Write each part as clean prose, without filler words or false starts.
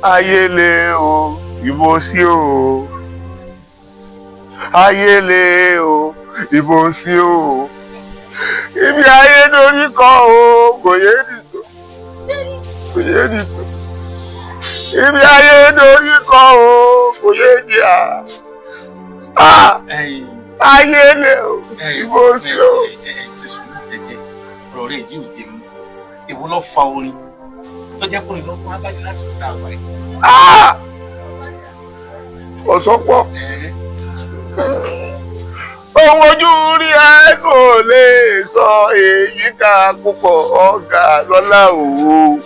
Ayé le o, ìbò sí o. Ayé le o, ìbò sí o. Ibi ayé dorí kọ o, kò yé nìtò, kò yé nìtò. Ibi ayé dorí kọ o, kò yé ní à. Ayé le o, ìbò sí o. Ṣe sùúrù jẹ́jẹ́, ọ̀rọ̀ rẹ̀ yìí ò jẹ mí. Èwo ló fa orin tó jẹ́ kó lọ fún abájá lásìkò tá a wà yìí? Ọ̀sọ́pọ̀. Ohun ojú rí ẹnu ò lè sọ, èyí ká púpọ̀ ọ̀gá lọ́lá òwò.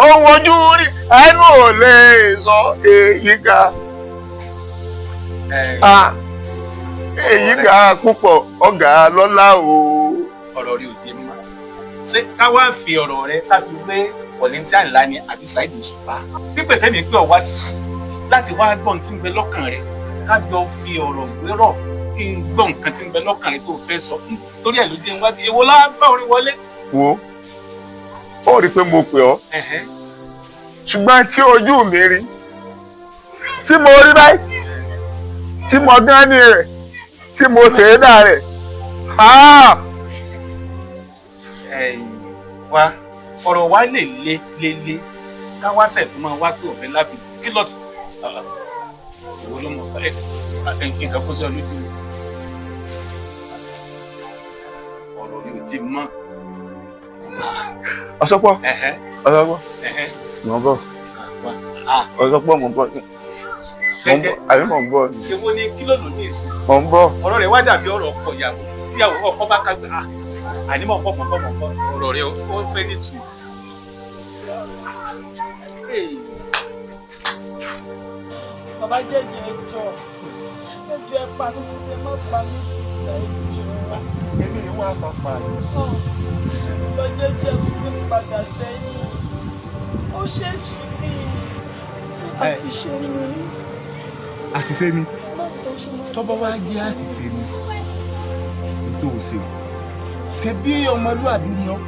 Ohun ojú rí ẹnu ò lè sọ, èyí ká èyí ká púpọ̀ ọ̀gá lọ́lá òwò. Ọ̀rọ̀ rí ò jẹ́ mọ́. Ṣé ká wá fi ọ̀rọ̀ rẹ ká fi gbé Kollington Àyìnlá ni àbí Saheed Òṣùpá? Pípẹ́ tẹ́mi pé ọ wá sí láti wá gbọ́n tí ń bẹ lọ́kàn rẹ, ká jọ fi ọ̀rọ̀ gbérọ̀ kí n gbọ́ nǹkan tí ń bẹ lọ́kàn rẹ tó fẹ́ sọ, torí ẹ̀ ló dé wá bí èwo lá bá orin wọlé. Wo, ó rí i pé mo pè ọ́, ṣùgbọ́n tí ojú mi rí, tí mo rí báyìí, tí mo gán ní rẹ̀, tí mo ṣe é dà rẹ̀. Wá, ọ̀rọ̀ wa lè le le le ká wá sẹ̀ tó máa wá pé òfin láfi kí lọ sí ìwọ ló mọ̀ ẹ nǹkan kó sí ọ lójú ọ̀rọ̀ mi ò ti mọ́. Ọ̀sọ́pọ̀, ọ̀sọ́pọ̀, mò ń bọ̀. Ọ̀sọ́pọ̀, mò ń bọ̀. Àbí mò ń bọ̀. Èwo ni kí ló lò ní ìsìn? Mò ń bọ̀. Ọ̀rọ̀ rẹ̀ wá dàbí ọ̀rọ̀ ọkọ ìyàwó tíyàwó ọkọ bá ká gbé. Àní mọ̀ ń bọ̀, mọ̀ ń bọ̀, mọ̀ ń bọ̀. Ọ̀rọ̀ rẹ̀ ó fẹ́ nítumọ̀. Bàbá jẹ́jẹ́, ẹ jọ̀ọ́, ẹ jọ̀ọ́, ẹ pa mí sílẹ̀, má pa mí sílẹ̀, ẹ jọ̀ọ́. Èmi ni wọ́n á sọ pa ẹ̀. Bàbá jẹ́jẹ́, mi ti padà sẹ́yìn. Ó ṣèṣì ní àṣìṣe ni. Àṣìṣe ni. Tọ́bọ̀ wá jẹ́ àṣìṣe ni tó o ṣe o, ṣe bí ọmọlúwàbí ni ọ́,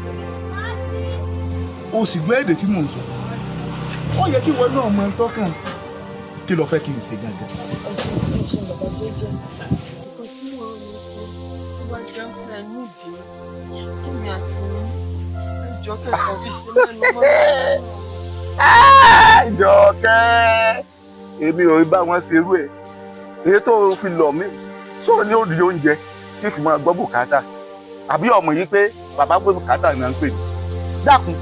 o sì gbọ́ èdè tí mò ń sọ, ó yẹ kí ìwọ náà mọ ẹni tọ́kàn. Kí lo fẹ́ kí n ṣe gangan? Ẹ ṣe, bàbá jẹ́jẹ́. Nǹkan tí mò ń rò pé ó bá jẹ́ pé ẹ nídìí kémi àti yín, ẹ jọ̀ọ́, kẹ́kọ̀ọ́ fi sí lẹ́nu mọ́. Jọkẹ́, Èmi ò bá wọn ṣe irú ẹ̀. Èyí tó fi lọ̀ mí sóò ní òdì oúnjẹ kí fi máa gbọ́ bùkátà, àbí ọmọ yìí pé bàbá gbé bùkátà náà ń pè ní. Dákun,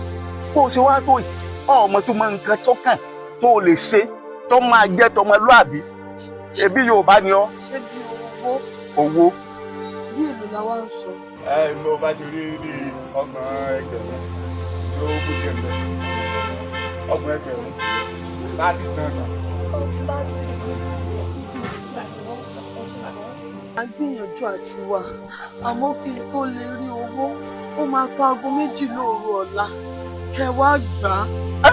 kó o ṣe wá tó yìí, ọmọ tó máa nǹkan tó kàn tó o lè ṣe tó máa jẹ́ tọmọlúàbí. Ẹbí Yorùbá ni ọ́. Ṣé bí owó? Owó. Bí èlò la wá ń sọ? Ẹ mo bá ti rí bí 30,000 ló kú díẹ̀ mbẹ́. 30,000 láti tán sàn. A gbìyànjú àti wà, àmọ́ kí n tó lè rí owó, ó máa tó 2:00 lóru ọ̀la. Kẹ wá gbà á.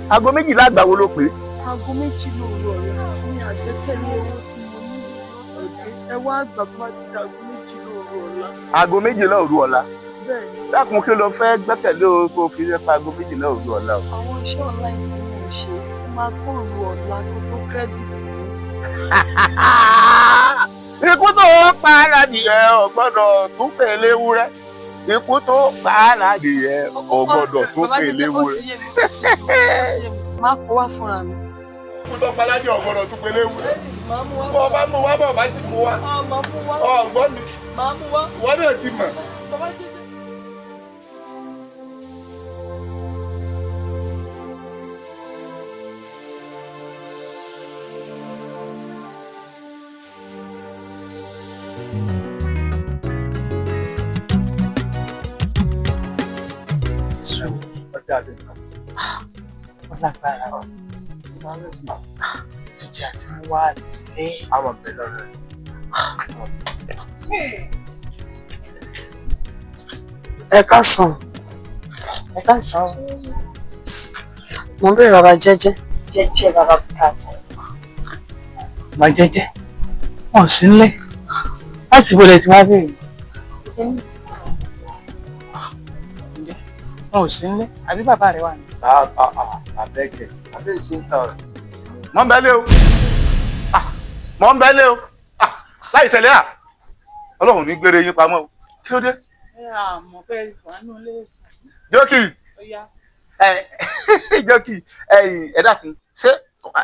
2:00 àgbà wo ló pè é? 2:00 lóru ọ̀la ní àgbékẹ́lé owó tí mo ní òde. Ẹ wá gbà bó bá ti di 2:00 lóru ọ̀la. 2:00 òru ọ̀la? Bẹ́ẹ̀ni. Dákun, kí ló fẹ́ gbẹ́kẹ̀lé o kó fi ṣe pa 2:00 òru ọ̀la o? Àwọn iṣẹ́ online tí mò ń ṣe, ó máa tó òru ọ̀la kó tó credit mi. Ikú tó pa aládìyẹ ò gbọ́dọ̀ tún pèlè ewúrẹ́. Ikú tó pa aládìyẹ ò gbọ́dọ̀ tún pèlè ewúrẹ́. Má kó wá fúnra mi. Ikú tó pa aládìyẹ ò gbọ́dọ̀ tún pèlè ewúrẹ́. Bọ́ ọ bá mú wá, bọ́ ọ bá sì mú wá. Ọ̀gbọ́n mi. Wọ́n náà ti mọ̀. Lágbára o, jíjẹ àti mú wá lé. Àwọn ọbẹ̀ lọ́rọ̀ rẹ̀. Ẹ káàsán. Ẹ káàsán. Mo ń bèrè bàbá Jẹ́jẹ́. Jẹ́jẹ́ bàbá bùkátà. Bàbá Jẹ́jẹ́ wọn ò sí nílé. Láti bo lẹ ti wá bèrè? Wọn ò sí nílé, àbí bàbá rẹ wà ní? Abẹ́kẹ̀, abẹ́ ṣe ń tọrọ. Mọ̀ ń bẹ́ lé o. Mọ̀ ń bẹ́ lé o. Láì ṣẹlẹ̀ à. Ọlọ́run ní gbére yín pamọ́ o. Kí ló dé? Àmọ́ bẹ́ẹ̀ wà nínú ilé. Jókì. Jókì, ẹ̀yin ẹ dákun, ṣé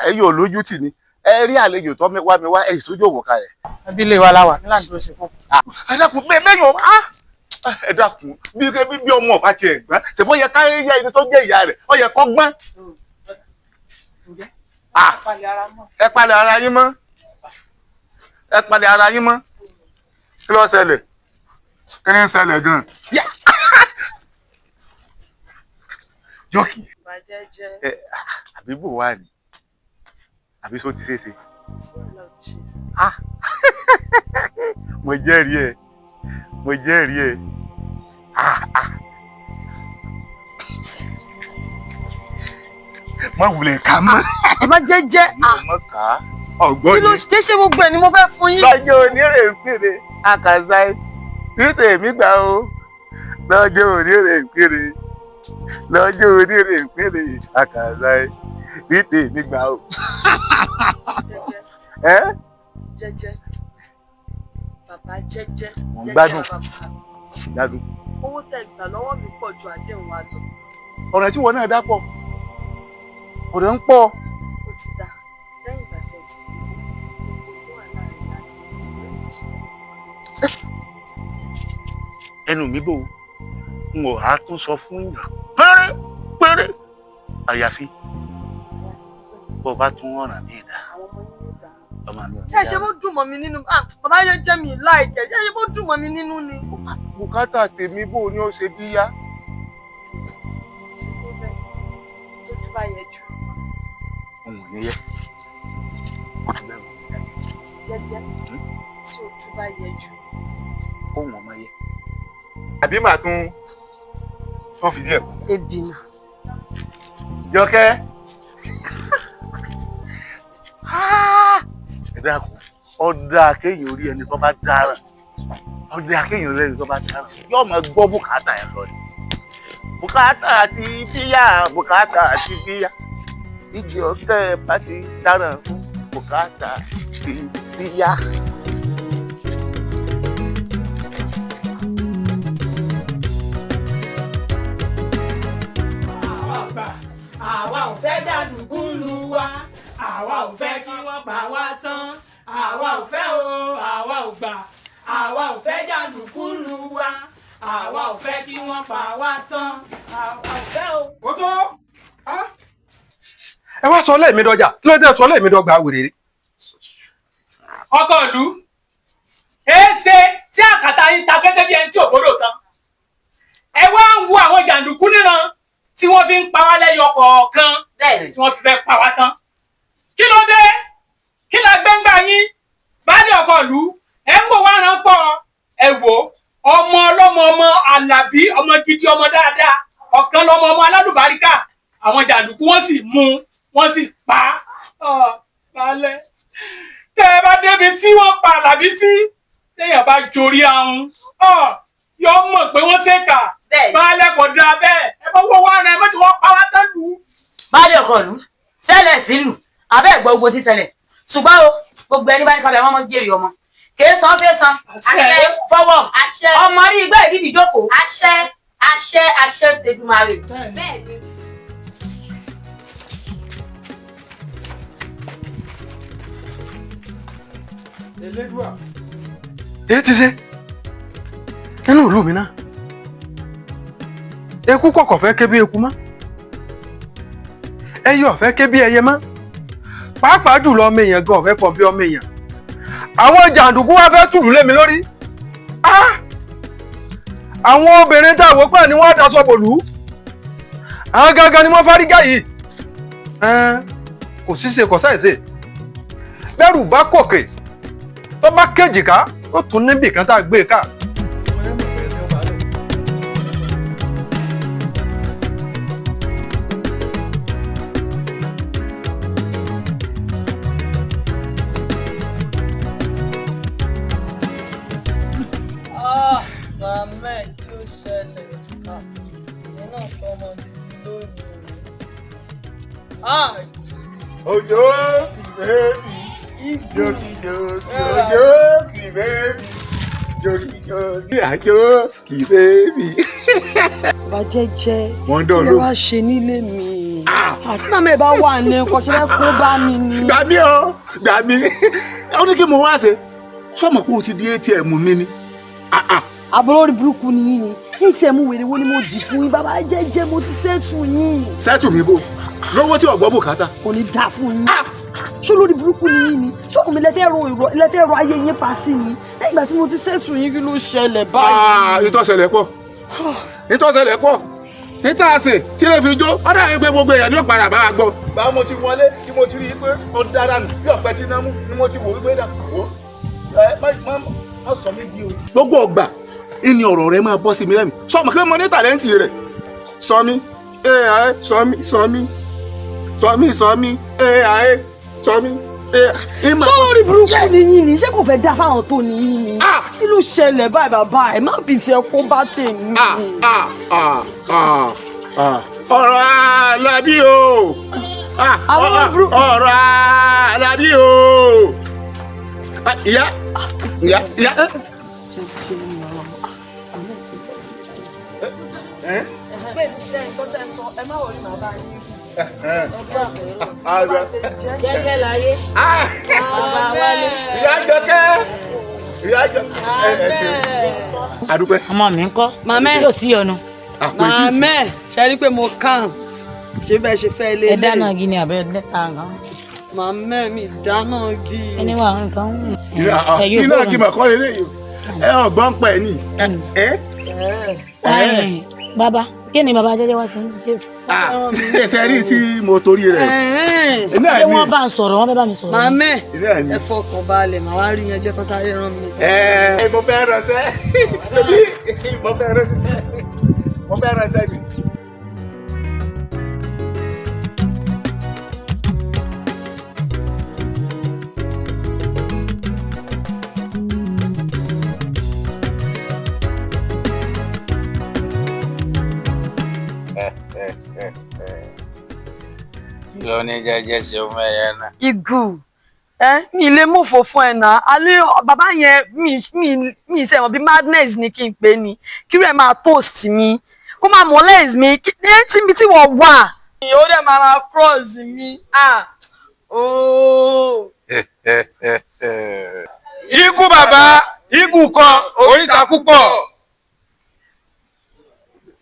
ẹ̀yin ò lójú tì ní? Ẹ rí àlejò tó wá mi wá, ẹ̀yìn sójú òwò kalẹ̀. Ẹbí ilé wa la wà, nílànà tó ṣe fún. Ẹ dákun, bẹ́ẹ̀ yàn á. Ẹ dákun, bí ọmọ ọba tiẹ̀ gbọ́n, ṣèbó yẹ ká yẹ ẹni tó jẹ́ ìyá rẹ̀, ó yẹ kó gbọ́n. Ẹ palẹ̀ ara yín mọ́. Ẹ palẹ̀ ara yín mọ́. Kí ló ṣẹlẹ̀? Kí ni ń ṣẹlẹ̀ gan-an? Jókì. Àbí bò wá ni? Àbí só ti ṣe é ṣe? Mo jẹ́rìí ẹ. Mo jẹ́rìí ẹ. Má wulẹ̀ ká mọ́. Bàbá Jẹ́jẹ́. Má ká. Ọ̀gbọ́n ni. Kí ló ṣe ṣe gbogbo ẹ̀ ni mo fẹ́ fún yín? Lọ́jọ́ onírè ń pèrè àkàzá ní tèmi gbà o. Lọ́jọ́ onírè ń pèrè. Lọ́jọ́ onírè ń pèrè àkàzá ní tèmi gbà o. Jẹ́jẹ́. Bàbá Jẹ́jẹ́. Mo ń gbádùn. Gbádùn. Owó tẹ́ gbà lọ́wọ́ mi pọ̀ ju àdéhùn wa lọ. Ọ̀rẹ́ tí wọn náà dá pọ̀. Ọ̀rẹ́ ń pọ̀. Ó ti dá. Lẹ́yìn ìgbà tẹ́ ti kú, gbogbo tó wà láàrin láti ti lẹ́yìn tó. Ẹnu mi bò ó, n ò á tún sọ fún yàn péré péré. Àyàfi bó o bá tún ọ̀ràn mi dá. Ọmọ mi ò ní Ṣé ṣe bó dùn mọ́ mi nínú? Bàbá Jẹ́jẹ́ mi láìkẹ́, ṣé ṣe bó dùn mọ́ mi nínú ni? Bùkátà tèmi bò ní ó ṣe bí yá. Ṣé tó bẹ́ẹ̀ tójú bá yẹ jù? Òun ò ní yẹ. Ó ti bẹ̀rù. Jẹ́jẹ́, tí ojú bá yẹ jù. Òun ọmọ yẹ. Àbí màá tún tó fìdí ẹ̀ kú. Ebi nà. Jọkẹ́. Ẹ dákun, ọ̀dà kéèyàn orí ẹni tó bá dáràn. Ọ̀dà kéèyàn orí ẹni tó bá dáràn. Yóò máa gbọ́ bùkátà ẹ̀ lọ ni. Bùkátà àti bíyà, bùkátà àti bíyà. Ìjì ọ̀kẹ́ bá ti dáràn fún bùkátà àti bíyà. Àwa ò fẹ́ dàdúgbò lu wa, Àwa ò fẹ́ kí wọ́n pa wá tán. Àwa ò fẹ́ o, àwa ò gbà. Àwa ò fẹ́ jàǹdùkú lù wá. Àwa ò fẹ́ kí wọ́n pa wá tán. Àwa ò fẹ́ o. Ó tó. Ẹ wá sọ lẹ́ẹ̀mí dọjà, kí ló dé sọ lẹ́ẹ̀mí dọgba wèrè rí. Ọkọ ìlú, èéṣe tí àkàtà yín ta gẹ́gẹ́ bí ẹni tí ò gbọ́dọ̀ tán. Ẹ wá ń wo àwọn jàǹdùkú níran tí wọ́n fi ń pa wá lẹ́yọ kọ̀ọ̀kan, tí wọ́n fi fẹ́ pa wá tán. Kí ló dé? Kí la gbé ń gbà yín? Baálé ọkọ ìlú, ẹ ń wò wá rán pọ̀. Ẹ wò ọmọ ọlọ́mọ, ọmọ Àlàbí, ọmọ gidi, ọmọ dáadáa, ọ̀kan lọmọ ọmọ alálùbáríkà. Àwọn jàǹdùkú wọ́n sì mú, wọ́n sì pa á. Baálé, tẹ́ ẹ bá débi tí wọ́n pa Àlàbí sí, téèyàn bá jorí ahun, yọ mọ̀ pé wọ́n ṣèkà. Baálé, kò dáa bẹ́ẹ̀. Ẹ bá wọ́n wá rẹ̀ mọ́tò, wọ́n pa wá tán lù ú. Baálé ọkọ ìlú, ṣẹlẹ̀ sílùú abẹ́ ẹ̀gbọ́n ogun ti ṣẹlẹ̀, ṣùgbọ́n o, gbogbo ẹni bá ní kábẹ́, wọn mọ jèrè ọmọ kìí san fẹ́ san fọwọ́ ọmọ rí igbá ìdíjì jókòó. Àṣẹ, àṣẹ, àṣẹ tẹdùmarè. Bẹ́ẹ̀ni. Elédùà. Èyí ti ṣe nínú ìlú mi náà, eku kọ̀kọ̀ fẹ́ ké bí eku mọ́, ẹyẹ ọ̀fẹ́ ké bí ẹyẹ mọ́, pàápàá jùlọ ọmọ èèyàn gan ọ̀fẹ́ fọ̀ bí ọmọ èèyàn. Àwọn jàǹdùkú wá fẹ́ tùlù lé mi lórí. Àwọn obìnrin tá àwọn pẹ̀ ni wọ́n daṣọ bòlú, àwọn gangan ni wọ́n fárígá yìí. Kò ṣíṣe, kò ṣàìṣe, bẹ́rù bá kòkè tó bá kéjìká, ó tún níbì kan tá a gbé e ká. Màmá ẹ̀, kí ló ṣẹlẹ̀? Ìyẹn náà fọmọ gidi lónìí. Òjò kì bébì, jòkì jòkì, òjò kì bébì, jòkì jòkì, àjò kì bébì. Bàbá jẹ́jẹ́, Wọ́n dán kí lẹ lóhùn. wá ṣe nílé mi? Àti màmá ẹ̀ bá wà ní nǹkan ṣe fẹ́ kó bá mi ni. Gbà mí o, gbà mí. Ó ní kí mo wá ṣe. Sọ́mọ̀ kó o ti di ATM mi ni. Àbúrò orí burúkú ni yín ni. ATM wèrè wo ni mo dì fún yín? Bàbá jẹ́jẹ́, mo ti settle yín. Settle mi bò lówó tí ọ̀gbọ́n bùkátà. Kò ní dáa fún yín. Ṣé olórí burúkú ni yín ni? Ṣé òun mi lẹ fẹ́ ro ayé yín pa sí mi? Lẹ́yìn ìgbà tí mo ti settle yín, kí ló ṣẹlẹ̀ báyìí? Ìtọ́sẹ̀lẹ̀ pọ̀, ìtọ́sẹ̀lẹ̀ pọ̀, níta ṣe tí lè fi jó ọ̀dà yẹn pé gbogbo èèyàn ní òpàrà bá wa gbọ́. Báwo mo ti wọlé tí mo ti rí i pé ó dára nù bí ọ̀pẹ tí náà mú ni mo ti wò wípé dà wò ẹ má má sọ mí di o. Gbogbo ọgbà ìní ọ̀rọ̀ rẹ máa bọ́ sí mi lẹ́nu, sọmọ kí mo ní tàlẹ́ǹtì rẹ̀. Sọ mí ẹ ẹ, sọ mí, sọ mí, sọ mí, sọ mí, ẹ ẹ, sọ mí. Ṣé olórí burúkú ni yín ni? Ṣé kò fẹ́ dá fáwọn tó ní yín ni? Kí ló ṣẹlẹ̀ báyìí, bàbá? Ẹ̀ má fi tiẹ̀ kó bá tèmi. Ọ̀rọ̀ Àlàbí o, ọ̀rọ̀ Àlàbí o. Ìyá, ìyá, ìyá. Jẹ́jẹ́ láyé. Bàbá wálé. Ìyá Jọkẹ́, ìyá Jọkẹ́, ẹ ṣeun. Adúpẹ́. Ọmọ mi ń kọ́. Màmá ẹ̀. Yóò sí ọ̀nà. Màmá ẹ̀, ṣe rí pé mo kàn ṣé bẹ́ẹ̀ ṣe fẹ́ lé Ẹ dáná gini àbẹ lẹ́ta nǹkan. Màmá mi dáná gi. Ẹni wà nǹkan. Iná kí mà kọ́ lélẹ́yìí, ẹ ọ̀gbọ́n pẹ̀ ní. Bàbá, kí ni bàbá jẹ́jẹ́ wá sí ṣe? Ṣe rí tí mo torí rẹ̀. Ṣé wọ́n bá ń sọ̀rọ̀, wọ́n fẹ́ bá mi sọ̀rọ̀? Màmá ẹ̀, ẹ fọkàn balẹ̀, màá wá rí yẹn jẹ́ kó sáré rán mi. Ẹ mo fẹ́ ránṣẹ́, ṣebí mo fẹ́ ránṣẹ́, mo fẹ́ ránṣẹ́ mi. Lọ ní jẹ́jẹ́ ṣe fún ẹyẹ náà. Igu ẹ, mi lè mọ̀fọ̀ fún ẹ náà. Alẹ́ bàbá yẹn, mi ṣe mọ̀ bí madness ni kí n pè ní kí rẹ̀ máa toast mi, kó máa molest mi ní tíbi tí wọ́n wà. Ó dẹ̀ máa cross mi. Ooo. Ikú bàbá, ikú kan, oríta púpọ̀.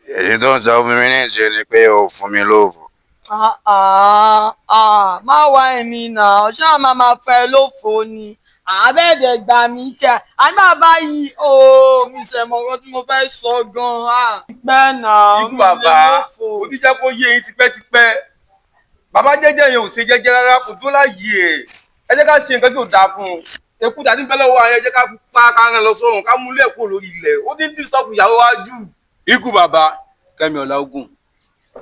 Èyí tó ń sọ fún mi ní ìṣe ni pé o fún mi lóòfò. Ah, ah, ah, má wá ẹ̀mí náà, ṣáà máa máa fẹ́ lófo ni. Àbẹ̀dẹ̀ gbà mí kẹ́, àgbà báyìí, ooo, mi ṣẹ̀ mọ̀ nǹkan tí mo fẹ́ sọ gan-an. Pẹ́ náà, Ikú bàbá, ó ti jẹ́ kó yé yín tipẹ́tipẹ́. Bàbá jẹ́jẹ́ yẹn ò ṣe jẹ́jẹ́ rárá, kò dúró láàyè ẹ̀. Ẹ jẹ́ ká ṣe nǹkan tí ò dáa fún un. Ekú dàdí bẹ́ẹ̀ lọ́wọ́ ayé, ẹ jẹ́ ká pa ká rán lọ sọ́run, ká múlẹ̀ kúrò lórí ilẹ̀. Ó ti ń disturb ìyàwó wa jù. Ikú bàbá, Kẹ́mi Ọláògùn,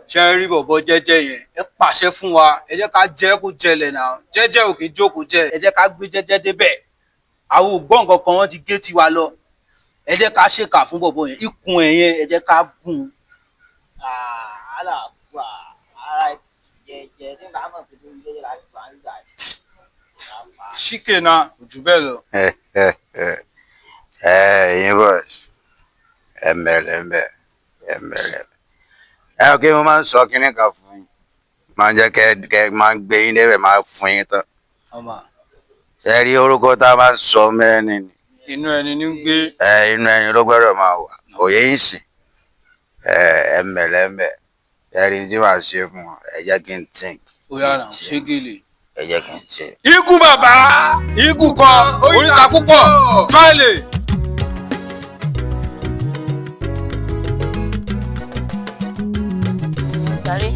ṣe ń rí bọ̀bọ̀ jẹ́jẹ́ yẹn, ẹ pàṣẹ fún wa, ẹ jẹ́ ká jẹ́ kó jẹlẹ̀ náà, jẹ́jẹ́ ò kì í jókòó jẹ́, ẹ jẹ́ ká gbé jẹ́jẹ́ débẹ̀. Àwọn ò gbọ́ nǹkan kan, wọ́n ti gé tiwa lọ. Ẹ jẹ́ ká ṣèkà fún bọ̀bọ̀ yẹn, ikùn ẹ̀ yẹn, ẹ jẹ́ ká gùn ún. Ṣíkè náà, kò jù bẹ́ẹ̀ lọ. Ẹ ẹ̀yin boys, ẹ mẹ̀lẹ̀ mẹ̀, ẹ mẹ̀lẹ̀. Ẹ ò kí mo máa ń sọ kinní kan fún yín. Máa ń jẹ́ kẹ́ kẹ́ máa ń gbé yín débẹ̀, máa fún yín tán. Ọmọ. Ṣé rí orúkọ tá a máa ń sọ mẹ́rin ni? Inú ẹni ní ń gbé. Ẹ inú ẹni ló gbọ́dọ̀ máa wà. Òye yín sìn. Ẹ ẹ mẹ̀lẹ̀ mẹ̀. Ẹ rí tí màá ṣe fún ọ. Ẹ jẹ́ kí n think. Ó yára, ṣé gèlè. Ẹ jẹ́ kí n ṣe. Ikú bàbá, ikú kan, oríta púpọ̀. Tíráìlì. Jàre.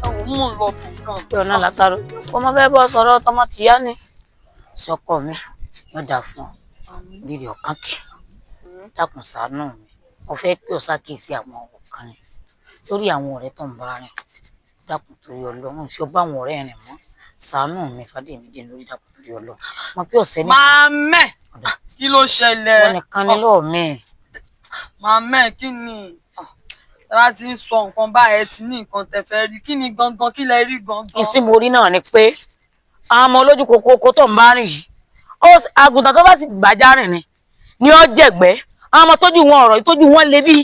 Ẹ̀wọ̀n mò ń lọ bù kan. Pé ọ̀nà látàrọ. Ọmọ fẹ́ bọ́ sọ̀rọ̀ tọmọ tìyá ni. Sọkọ mi, yóò dà fún ọ. Rírì ọ̀kan kì. Dákun ṣàánú mi. Mo fẹ́ pé ọ ṣàkíyèsí àwọn ọ̀kan ni. Lórí àwọn ọ̀rẹ́ tó ń bá rìn. Dákun torí Ọlọ́run, fi ọba àwọn ọ̀rẹ́ rìn mọ́. Ṣàánú mi, Fadémídé lórí, dákun torí Ọlọ́run. Mo pé ọ̀sẹ̀ ní. Màmẹ́, kí ló ṣẹlẹ̀? Wọ́n nìkan ni lọ́ọ̀ mi. Màmẹ́, kí ni? Ẹ bá ti ń sọ nǹkan báyìí, ẹ ti ní nǹkan tẹ́ fẹ́ rí. Kí ni gangan? Kí lẹ rí gangan? Ìtí mo rí náà ni pé àwọn ọmọ olójú kòkó tó ń bá rìn yìí, àgùntàn tó bá sì gbàjá rìn ni ó jẹ̀gbẹ́. Àwọn ọmọ tójú wọn ọ̀rọ̀ tójú wọn le bí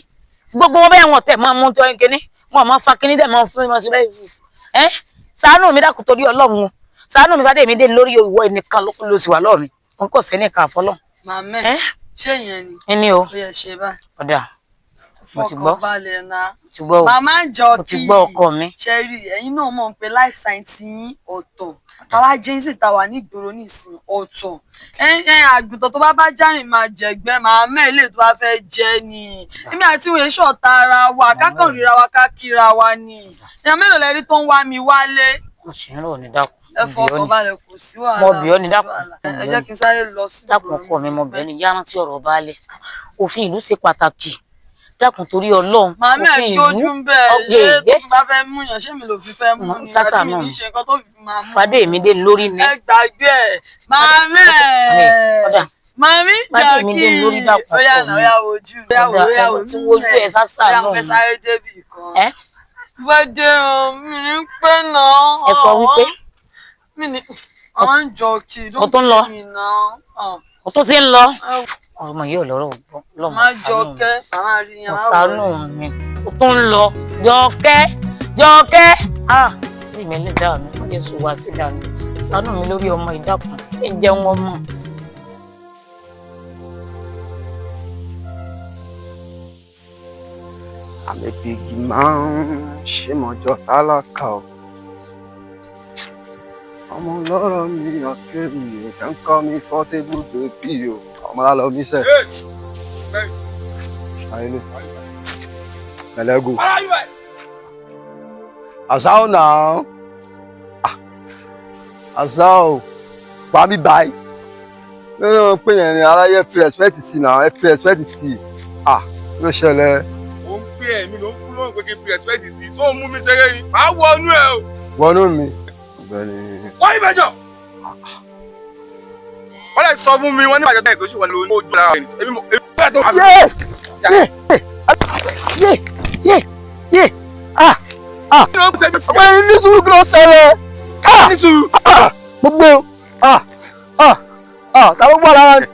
gbogbo wọn bẹ́ẹ̀ wọn tẹ̀ máa mú tó ẹni kíní, wọn máa fa kíní dẹ̀ máa fún wọn sí bẹ́ẹ̀. Ẹ́ ṣàánú mi dákun torí Ọlọ́run, ṣàánú mi Fadémídé lórí, ìwọ ẹnìkan ló sì wà lọ́ọ̀ mi, wọn kò sẹ́ni kan àfọlọ́. Màmẹ́, ṣé ìyẹn ni? Ẹni o. Ó yẹ ṣe báyìí. Ọ̀dà. Mo ti gbọ́. Fọkànbalẹ̀ náà. Ti gbọ́ o. Màmá jọ Mo ti gbọ́ ọkọ mi. Ṣe rí, ẹ̀yin náà mọ̀ pé life sign ti yín ọ̀tọ̀. Àwa jẹ́nsì ta wà ní ìgboro nísìn ọ̀tọ̀. Ẹ àgùntàn tó bá bá járìn máa jẹ̀gbẹ́, màmá ilé tó bá fẹ́ jẹ ni. Èmi àti ìwé ṣọ̀tá ara wa, kákan ríra wa ká kíra wa ni. Èèyàn mélòó lẹ rí tó ń wá mi wálé? Mo sì ń rò ní dákun. Ẹ fọkànbalẹ̀, kò sí wàhálà. Mo bì ọ́ ní dákun. Ẹ jẹ́ kí n sáré lọ sí Dákun ọkọ mi, mo bì ọ́ ní yára tí ọ̀rọ̀ bá lẹ̀. Òfin ìlú ṣe pàtàkì. Dákun torí Ọlọ́run. Màmá ẹ̀ Òfin kí ojú ìlú. ń bẹ̀ ẹ́ tó bá fẹ́ mú yàn, ṣé mi ló fi fẹ́ mú ni? Sásà Àti mi náà. ní ṣe nǹkan tó fi máa mú. Fadémídé lórí ni. Ẹ gbàgbé ẹ̀. Màmá ẹ̀. Ọ̀dà. Màmí Fadémídé jàkí. lórí, dákun Ó yá ọkọ náà, mi. ó yá wojú. Ó yá wò, ó yá Ọ̀dà, wò. ẹ ti wojú ẹ sásà Ó yá, mo náà fẹ́ ni. sáré débì kan. Ẹ Gbọ́dọ̀ o, mi ní pẹ́ náà. Ẹ sọ wípé. Mi ní àwọn ń jọ kí ló Mo tún lọ. mi náà. Mo tún ti ń lọ. Ọmọ yìí ò lọ́rọ̀ gbọ́. Lọ́mọ Má ṣàánú mi. jọkẹ́, màmá rí yẹn, Mo má ṣàánú wọlé. mi. Mo tún ń lọ. Jọkẹ́, Jọkẹ́. Ah! Bí mi ẹlẹ́dàá mi, wọ́n Jésù wá sí dànù. Ṣàánú mi lórí ọmọ ìdákun. Ẹ jẹun ọmọ. I'm a big man, ṣé mo jọ tálákà o? Ọmọ lọ́rọ̀ mi ọ̀kẹ́ mi, ò kàn kọ́ mi portable baby o. Ọmọ lálọ́ mi sẹ̀. Ayé Ẹlẹ́gù. Àṣà ò nà án. Àṣà ò pa mí báyìí. Nínú pé yẹn ni aráyé fi respect sí náà, ẹ fi respect sí. Ah, kí ló ṣẹlẹ̀? Ó ń pè ẹ̀mí ló ń fún lóhùn pé kí n fi respect sí i. Só ń mú mi ṣeré ni? Màá wọ inú ẹ o. Wọnú mi. Ọ̀gbẹ́ni. Wọ́n yí bẹ́jọ̀. Wọ́n lè sọ fún mi, wọ́n ní ìbàjẹ́ bẹ́ẹ̀ kó ṣe wọ́n lóyún ojú ara rẹ̀. Èmi mo èmi bẹ́ẹ̀ tó. Yé! Yé! Yé! Yé! Yé! Ah! Ah! Ọ̀gbẹ́ni ní sùúrù, kí ló ṣẹlẹ̀? Ah! Ní sùúrù. Ah! Mo gbé o. Ah! Ah! Ah! Ta ló gbọ́ lára mi?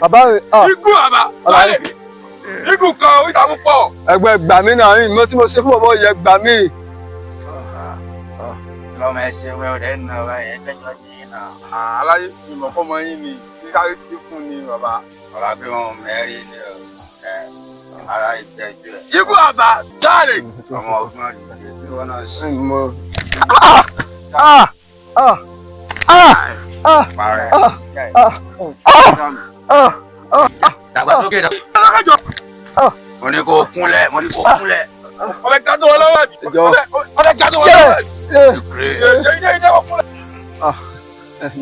Bàbá mi. Ah! Ikú bàbá. Báyìí. Ikú kan oríta púpọ̀. Ẹgbẹ́ gbà mí náà, mi mọ́ tí mo ṣe fún bọ̀bọ̀ yẹ gbà mí. Ọlọ́mọ ẹ ṣe wẹ́ ọ̀rẹ́ nà ọ̀rẹ́ ẹ tẹ́jọ́ ní iná. Aláyé ìmọ̀ fọmọ yín ni sáré sí fún ni bàbá. Bàbá pé wọn mẹ́rin ni ọ ara ìtẹ́jú ẹ̀. Ikú àbá jáde. Ọmọ ọgbọ́n rẹ̀ tí wọ́n náà ṣe. Parẹ́. Dàgbàsókè dà. Mo ní kó kúnlẹ̀, mo ní kó kúnlẹ̀. Ọbẹ̀ ká tó wọn lọ́wọ́ àbí. Ọbẹ̀ ká tó wọn lọ́wọ́ àbí.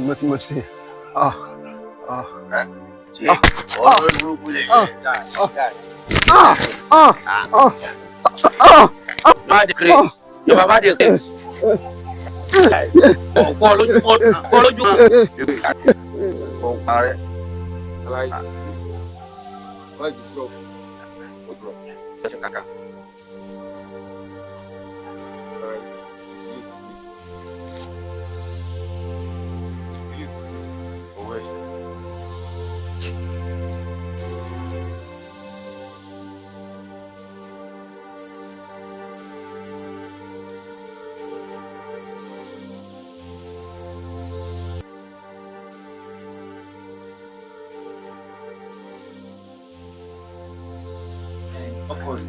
Mo ti ṣe. Ọ̀rọ̀ burúkú lè yẹ. Má dé kiri, yóò bá dé kiri. Kọ́ lójú kọ́ lójú. Ó parẹ́. Ọkọ rẹ.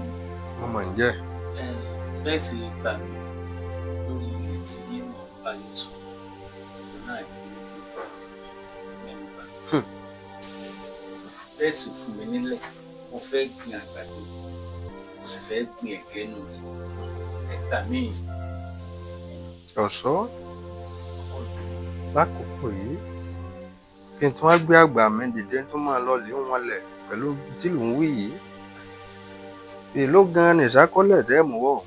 Mo mọ̀ ń jẹ́. Bẹ́ẹ̀ sì gbà mí lórí ilé tí mo bá yín sọ náà ní kí n tọ́ mẹ́nu bà. Bẹ́ẹ̀ sì fún mi nílẹ̀, mo fẹ́ gbin àgbàdo, mo sì fẹ́ gbin ẹ̀gẹ́ nù rẹ̀. Ẹ gbà mí. Ọ̀ṣọ́ lákòókò yìí kí n tún wá gbé àgbà mi dìde tó máa lọ lé wọn lẹ̀ pẹ̀lú tí ló ń wí yìí. Èló gan-an ní ìsákọ́lẹ̀ tẹ́ mú wọ̀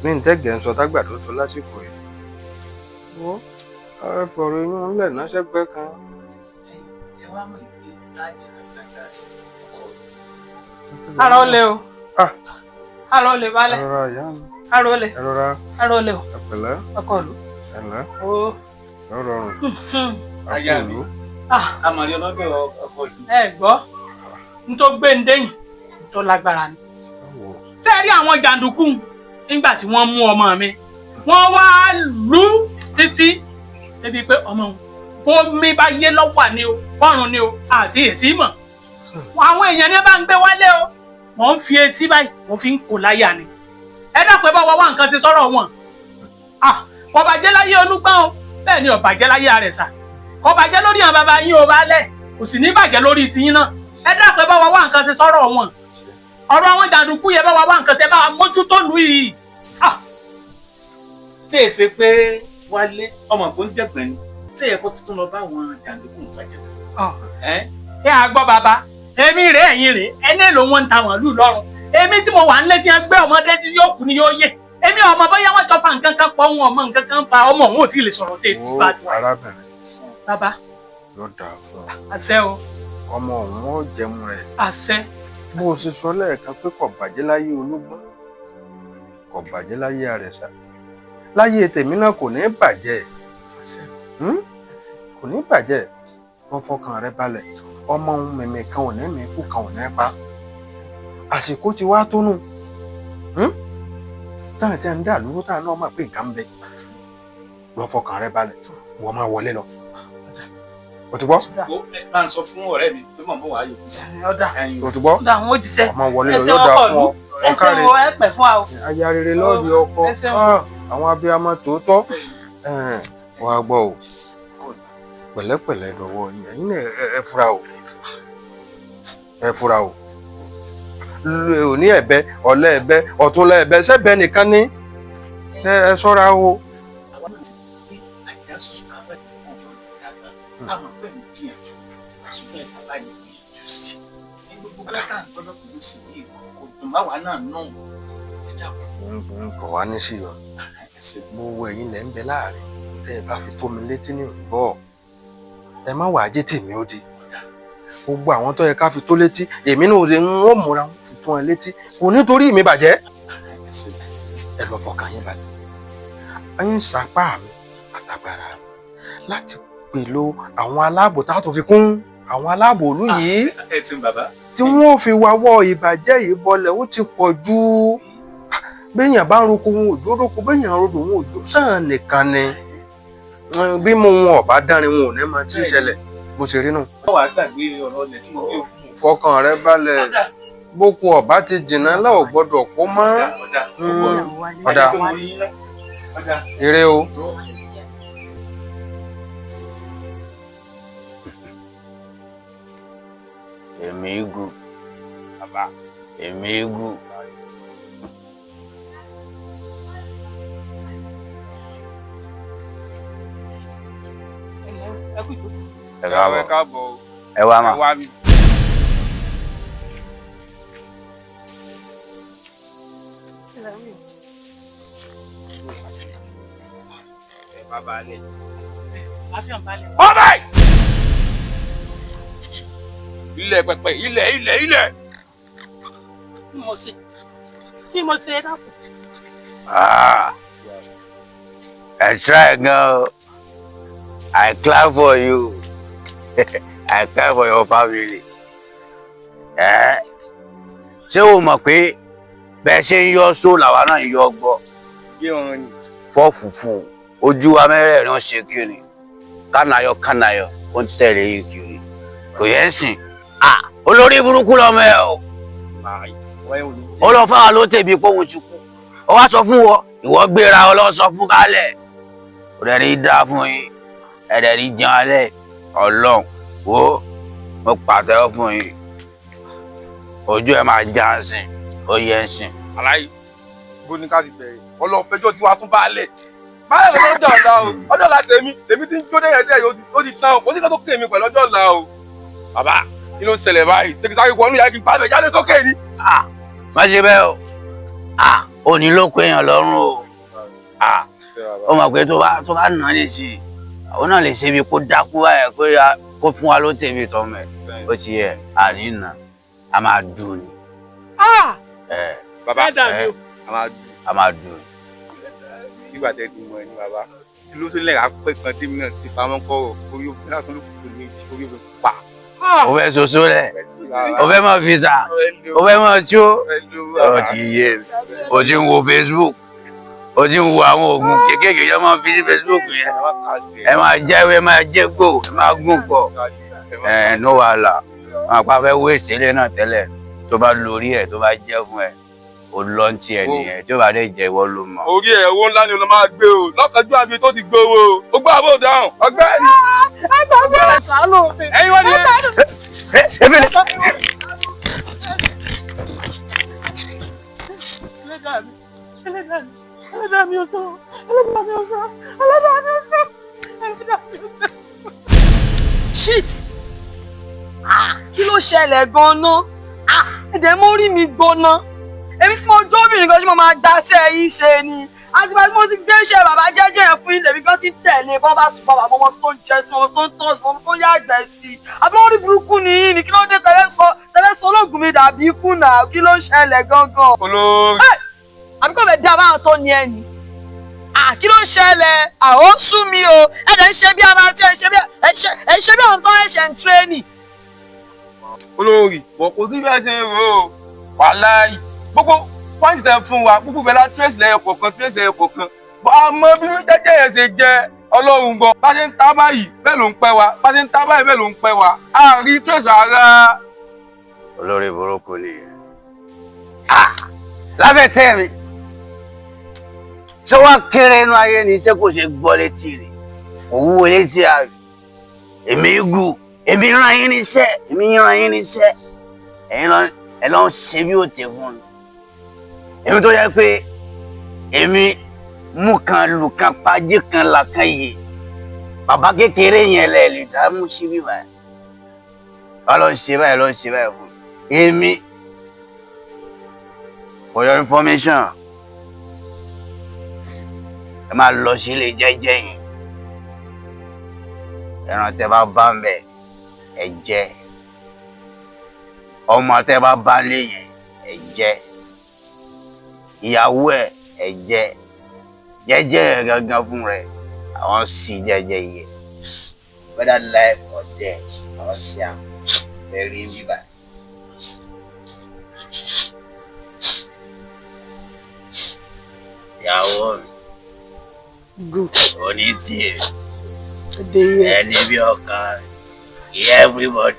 ní ntẹ́gẹ̀ ń sọ tágbàdo tó lásìkò yìí. Wọ́n ẹ fọ̀rọ̀ inú ńlẹ̀ náà sẹ́gbẹ́ kan. Ẹ wá mọ̀ pé láti àgbàdá sí ọkọ rẹ. Ara ó le o. Ara ó le balẹ̀. Ẹ rọra ìyá mi. Ara ó le. Ẹ rọra. Ara ó le o. Ẹ pẹ̀lẹ́. Ọkọ ìlú. Ẹ̀lẹ́. O. Ẹ rọrùn. Aya mi. Amọ̀rí ọlọ́dọ̀ ọkọ ìlú. Ẹ gbọ́, n tó gbé ń déyìn tó lágbára ni. Ṣé ẹ rí àwọn jàǹdùkú nígbà tí wọ́n mú ọmọ mi, wọ́n wá lù ú títí débi pé ọmọ òun bómi bá yé lọ́wọ́ ni o, bọ́run ni o, àti èsì mọ̀. Àwọn èèyàn ní bá ń gbé wálé o, wọ́n ń fi etí báyìí, wọ́n fi ń kó láyà ni. Ẹ dákun ẹ bá wa wá nǹkan ṣe sọ́rọ̀ wọn. Kò bàjẹ́ láyé Olúgbọ́n o, bẹ́ẹ̀ ni ò bàjẹ́ láyé Àrẹ̀sà. Kò bàjẹ́ lórí àwọn bàbá yín o baálẹ̀, kò sì ní bàjẹ́ lórí tiyín náà. Ẹ dákun ẹ bá wa wá nǹkan ṣe sọ́rọ̀ wọn. Ọ̀rọ̀ àwọn jàǹdùkú yẹn bá wa wá nǹkan ṣe bá wa mójútó lù yìí. Tí èsè ṣe pé Wálé ọmọ kò ń jẹ̀gbẹ́ ni, ṣé ẹ kó tuntun lọ bá àwọn jàǹdùkú ń fàjẹ́? Ẹ á gbọ́ bàbá, èmi rèé ẹ̀yin rèé, ẹni èlò wọn ń ta màálù lọ́rùn. Èmi tí mo wà ń lé sí ẹgbẹ́ ọmọdé tí yóò kú ni yóò yé. Èmi ọmọ bóyá wọ́n jọ fa nǹkan kan pọ̀ wọn ọmọ nǹkan kan fa ọmọ òun ò tí ì lè sọ̀rọ̀ tè tí bá ti wà. Arábìnrin. Bàbá. Yóò dáa fún ọ. Àṣẹ o. Ọmọ òun ó jẹun rẹ̀. Àṣẹ. Bó o ṣe sọ lẹ́ẹ̀kan pé kò bàjẹ́ láyé Olúgbọ́n, kò bàjẹ́ láyé Àrẹ̀sà, láyé tèmi náà kò ní bàjẹ́. Kò ní bàjẹ́. Wọ́n fọkàn rẹ balẹ̀, ọmọ òun mẹ̀mẹ̀ kan ò ní mí kú kan ò ní pa. Àsìkò ti wá tónú. Táwọn tí a ń dà lóru táwọn náà mọ̀ pé nǹkan ń bẹ. Wọ́n fọkàn rẹ balẹ̀, wọ́n máa wọlé lọ. O ti gbọ́? Bá ń sọ fún ọ̀rẹ́ mi pé màmú wàá yòókù sí. O ti gbọ́? Ọ̀dà àwọn òjíṣẹ́. Ọmọ wọlé lọ yóò dáa fún ọ. Ẹ ṣeun o, ẹ pẹ́ fún wa o. Aya rere lọ́ọ̀dì ọkọ. Àwọn abiyamọ tòótọ́. Wàá gbọ́ o. Pẹ̀lẹ́pẹ̀lẹ́ lọ́wọ́ yín, ẹ̀yin náà ẹ fura o. Ẹ fura o. Òní ẹ̀bẹ̀, ọ̀lẹ́ ẹ̀bẹ̀, ọ̀túnlẹ̀ ẹ̀bẹ̀, ṣẹ́bẹ̀ nìkan ní. Ẹ ṣọ́ra o. Àmọ́ pẹ̀lú gbìyànjú ṣùgbọ́n ẹ̀ka bá ní gbìyànjú sí ní gbogbo gbàtà gbọ́dọ̀ pẹ̀lú sí yìí kò dùn báwa náà nù ẹ dákun. N kò wá ní sí ọ. Gbogbo ẹ̀yin lẹ ń bẹ láàrin tẹ́ ẹ bá fi tó mi létí ní ìgbọ́. Ẹ má wàá jẹ́ tèmi ó di. Gbogbo àwọn tó yẹ ká fi tó létí, èmi náà ṣe ń wọ́n múra fi tó ẹ létí. Kò nítorí mi bàjẹ́. Ẹ lọ fọkàn yín balẹ̀. Ẹ ń sapá mi àtàgbàrà láti pẹ̀lú àwọn aláàbò tá a tó fi kún àwọn aláàbò ìlú yìí tí wọ́n fi wáwọ́ ìbàjẹ́ yìí bọlẹ̀ ó ti pọ̀ jù. Béèyàn bá ń roko wọn òjò roko, béèyàn rodò wọn òjò sàn nìkan ni. Bí mo wọn ọba dárin wọn ò ní máa tí ń ṣẹlẹ̀ bó ṣe rí nù. Wọ́n wàá gbàgbé ọ̀rọ̀ ilẹ̀ tí mo gbé òkú. Fọkàn rẹ balẹ̀, bókun ọba ti jìnnà láò gbọ́dọ̀ kó mọ́. Ọ̀dà eré o. Èmi gù bàbá, èmi gù. Ẹ káàbọ̀, ẹ wá mà. Ọbẹ̀! Ilẹ̀ pẹpẹ, ilẹ̀ ilẹ̀ ilẹ̀. Kí mo ṣe dákun. Ẹ try gan. I clap for you. I clap for your family. Ṣé o mọ̀ pé bẹ́ẹ̀ ṣe ń yọ só làwa náà ń yọ gbọ́? Fọ́ fùfú ojú wa mẹ́rẹ̀ẹ̀rin ó ṣe kiri. Kánayọ̀ kánayọ̀ ó ń tẹ̀lé yìí kiri. Kò yẹ ń sìn. Olórí burúkú lọmọ ẹ o. Ó lọ fáwọn ló tẹ̀bi pé òun ti kú. Ó wá sọ fún wọ, ìwọ gbéra ọ lọ sọ fún baálẹ̀. Ó dẹ̀ ní dá fún yín. Ẹ̀dẹ̀ ní jẹun alẹ́. Ọlọ́run wo mo pàtẹ́wọ́ fún yín. Ojú ẹ máa já ń sìn, ó yẹ ń sìn. Aláì, bó ní ká ti bẹ̀rẹ̀, ọlọ́pẹ́jọ́ tí wàá sún baálẹ̀. Baálẹ̀ lọ́jọ́ ọ̀la o, ọjọ́ ọ̀la tèmi, tèmi ti ń jó dẹ́yẹ̀ dẹ́yẹ̀ ó ti tán o, kò sí ká tó kémi pẹ̀lú ọjọ́ ọ̀la o. Bàbá, kí ló ń ṣẹlẹ̀ báyìí? Ṣé kí sáré wọnú yàrá kí n bá bẹ̀ jáde sókè ni? Má ṣe bẹ́ẹ̀ o, ò ní ló kó èèyàn lọ́rùn o. Ó mọ̀ pé tó bá nà á nìsín, àwọn náà lè ṣe bí kó dákú báyẹn kó fún wa ló tèmi tọ́mọ ẹ̀. Ó ti yẹ àní nà, a máa dùn ni. Bàbá, a máa dùn. Nígbà tẹ́ dùn mọ́ ẹ ní bàbá, tí ló ṣe lẹ́ra pẹ́ kan tèmi náà sí pamọ́ kọ́rọ̀, orí òfin lásán ló kù ní orí òfin pa. O fẹ́ soso rẹ̀, o fẹ́ mọ̀ fisa, o fẹ́ mọ̀ tí ó. O ti yé mi, o ti ń wo Facebook, o ti ń wo àwọn oògùn kéékèèké yẹn máa fi sí Facebook yẹn. Ẹ máa jẹ́wé, ẹ máa jẹ́gbò, ẹ máa gùn pọ̀. Ẹ ní wàhálà, àwọn àpá fẹ́ wé ìṣẹ̀lẹ̀ náà tẹ́lẹ̀. Tó bá lórí ẹ̀, tó bá jẹ́ fún ẹ, o lọ ń tiẹ̀ nìyẹn. Tí ó bá dé jẹ ìwọ ló mọ̀. Orí ẹ̀ owó ńlá ni o lọ máa gbé o, lọ́kànjú àbí tó ti gbowó o, ó gbọ́ àbò dáhùn, ọgbẹ́ni. Ẹ̀yin wọ́n ni ẹ. Ẹlẹ́dàá mi ò sọ, ẹlẹ́dàá mi ò sọ, ẹlẹ́dàá mi ò sọ, ẹlẹ́dàá mi ò sọ. Shit! Kí ló ṣẹlẹ̀ gan-an? Ẹ̀dẹ̀ mo rí mi gbóná. Èmi tí mo jóbìnrin kan ṣé mo máa gbaṣẹ́ yín ṣe ni. Àtìgbà tí mo ti gbé iṣẹ́ bàbá jẹ́jẹ́ yẹn fún ilé mi kan ti ń tẹ̀lé bọ́n bá sùn bàbá ọmọ tó ń jẹ sí ọmọ tó ń tọ́ sí ọmọ tó ń yàgbẹ́ sí. Àbí lórí burúkú ni yín ni kí ló dé tẹ́lẹ̀ sọ olóògùn mi dàbí ikú náà kí ló ń ṣẹlẹ̀ gangan. Olórí. Àbí kò fẹ́ dá báwọn tó ní ẹni. Kí ló ń ṣẹlẹ̀? Ó sú mi o. Ẹ dẹ̀ ń ṣe bí àwọn àti ẹ̀ ń ṣe bí àwọn tó ẹ̀ṣẹ̀ ń tírénì. Olórí, bọ̀ kò sí bẹ́ẹ̀ ṣe ń rò ó. Wàláì, gbogbo pọ́ǹtì tẹ fún wa, gbogbo bẹ́ẹ̀ la trace lẹ́yọ kọ̀ọ̀kan, trace lẹ́yọ kọ̀ọ̀kan. Àmọ́ bí jẹ́jẹ́ yẹn ṣe jẹ́ Ọlọ́run gbọ́. Bá ṣe ń ta báyìí, bẹ́ẹ̀ ló ń pẹ́ wa. Bá ṣe ń ta báyìí, bẹ́ẹ̀ ló ń pẹ́ wa. A rí trace rárá. Olórí burúkú nìyẹn. Lábẹ́ tẹ́ mi. Ṣé wàá kéré inú ayé ni ṣé kò ṣe gbọ́ létí rẹ̀? Kò wúwo létí àbí? Èmi gù, èmi rán yín níṣẹ́, èmi rán yín níṣẹ́. Ẹ̀yin lọ ń ṣe bí òtẹ̀ fún mi. Èmi tó yẹ pé èmi mú kan lù kan pàjé kan là kan yè. Bàbá kékeré yẹn lẹ̀ lè dá mú sí bíbá yẹn. Wọ́n lọ ń ṣe báyìí, lọ ń ṣe báyìí fún mi. Èmi, for your information, ẹ máa lọ sílé jẹ́jẹ́ yẹn. Ẹran tẹ́ bá bá ń bẹ̀ ẹ jẹ. Ọmọ tẹ́ bá bá lé yẹn ẹ jẹ. Ìyàwó ẹ ẹ jẹ. Jẹ́jẹ́ yẹn gangan fún rẹ, àwọn sì jẹ́jẹ́ yẹn. Whether life or death, àwọn sì à bẹ̀rẹ̀ bíbá. Ìyàwó mi. Good. Onítìrì. Dey here. Ẹni bí ọkàn everybody.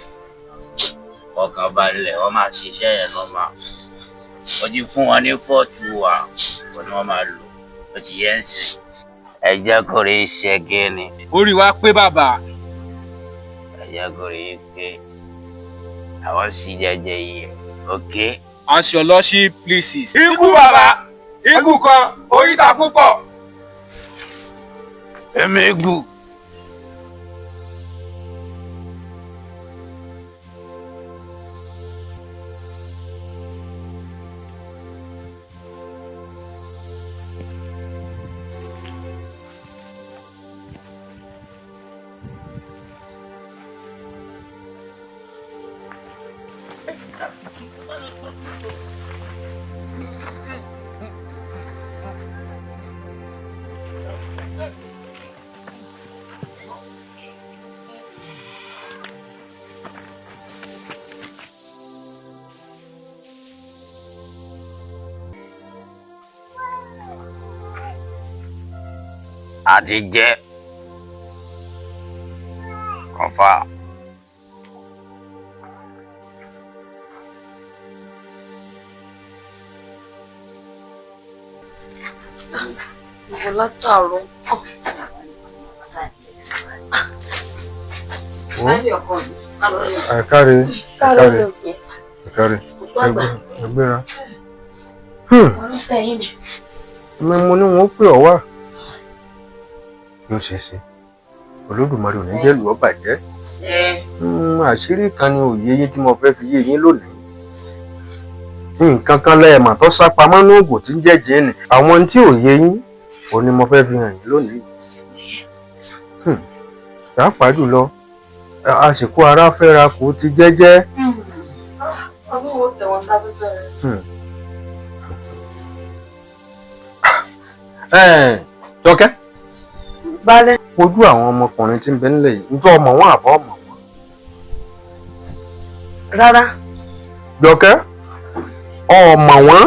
Ọkàn balẹ̀, wọ́n máa ṣiṣẹ́ yẹn normal. Mo ti fún wọn ní 421, wọ́n ni wọ́n máa lò. Ó ti yẹ ń sìn. Ẹ jẹ́ kó rí iṣẹ́ gíní. Orí wa pé bàbá. Ẹ jẹ́ kó rí pé àwọn sì jẹ́jẹ́ yìí, ok? As your lordship pleases. Ikú bàbá, ikú kan, oríta púpọ̀. Èmi gùn. Àti jẹ́ kọfà. Ìwọ látàárọ̀. Ẹ káre, ẹ káre, ẹ káre, ẹ gbéra. Mi mo ní wọn pè ọ́ wá. Yóò ṣe é ṣe. Olódùmarè ò ní jẹ́ lù ọ́ bàjẹ́. Àṣírí kan ni òye yín tí mo fẹ́ fi yé yín lónìí. Nǹkan kan lẹ́ẹ̀mà tó sá pamọ́ ní oògùn tí ń jẹ́ jẹ́ẹ̀nì. Àwọn tí ò yé yín òun ni mo fẹ́ fi hàn yín lónìí. Pàápàá jùlọ, àsìkò ara fẹ́ra kò ti jẹ́jẹ́. Ọdún wo tẹ̀wọ̀n sáfẹ́fẹ́ rẹ̀? Jọkẹ́. Balẹ̀. Ojú àwọn ọmọkùnrin tí ń bẹ nílẹ̀ yìí, ǹjọ́ ọmọ wọn àbọ̀ ọmọ wọn? Rárá. Jọkẹ́, ọmọ wọn?